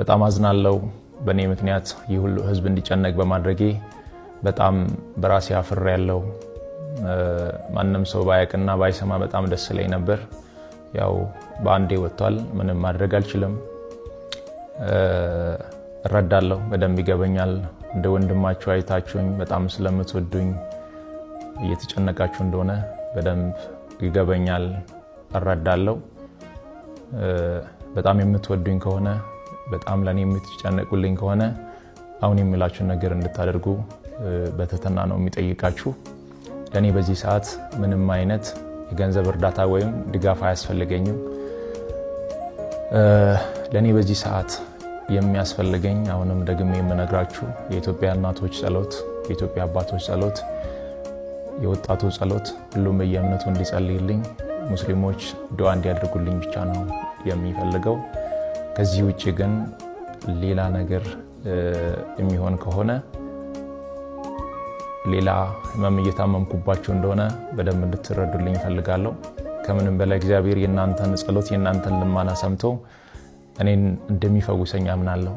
በጣም አዝናለው። በእኔ ምክንያት ይህ ሁሉ ህዝብ እንዲጨነቅ በማድረጌ በጣም በራሴ አፍሬያለሁ። ማንም ሰው ባያቅና ባይሰማ በጣም ደስ ይለኝ ነበር። ያው በአንዴ ወጥቷል። ምንም ማድረግ አልችልም። እረዳለሁ፣ በደንብ ይገበኛል። እንደ ወንድማችሁ አይታችሁኝ በጣም ስለምትወዱኝ እየተጨነቃችሁ እንደሆነ በደንብ ይገበኛል፣ እረዳለሁ። በጣም የምትወዱኝ ከሆነ፣ በጣም ለእኔ የምትጨነቁልኝ ከሆነ አሁን የምላችሁን ነገር እንድታደርጉ በትህትና ነው የሚጠይቃችሁ። ለእኔ በዚህ ሰዓት ምንም አይነት የገንዘብ እርዳታ ወይም ድጋፍ አያስፈልገኝም። ለእኔ በዚህ ሰዓት የሚያስፈልገኝ፣ አሁንም ደግሜ የምነግራችሁ፣ የኢትዮጵያ እናቶች ጸሎት፣ የኢትዮጵያ አባቶች ጸሎት፣ የወጣቱ ጸሎት፣ ሁሉም በየእምነቱ እንዲጸልይልኝ፣ ሙስሊሞች ዱዓ እንዲያደርጉልኝ ብቻ ነው የሚፈልገው። ከዚህ ውጭ ግን ሌላ ነገር የሚሆን ከሆነ ሌላ ህመም እየታመምኩባቸው እንደሆነ በደንብ እንድትረዱልኝ እፈልጋለሁ። ከምንም በላይ እግዚአብሔር የእናንተን ጸሎት፣ የእናንተን ልማና ሰምቶ እኔን እንደሚፈውሰኝ አምናለሁ።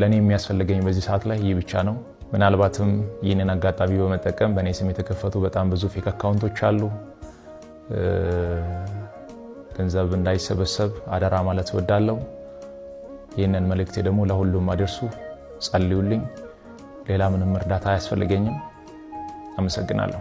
ለእኔ የሚያስፈልገኝ በዚህ ሰዓት ላይ ይህ ብቻ ነው። ምናልባትም ይህንን አጋጣሚ በመጠቀም በእኔ ስም የተከፈቱ በጣም ብዙ fake account ኦች አሉ። ገንዘብ እንዳይሰበሰብ አደራ ማለት እወዳለሁ። ይህንን መልእክቴ ደግሞ ለሁሉም አድርሱ፣ ጸልዩልኝ። ሌላ ምንም እርዳታ አያስፈልገኝም። አመሰግናለሁ።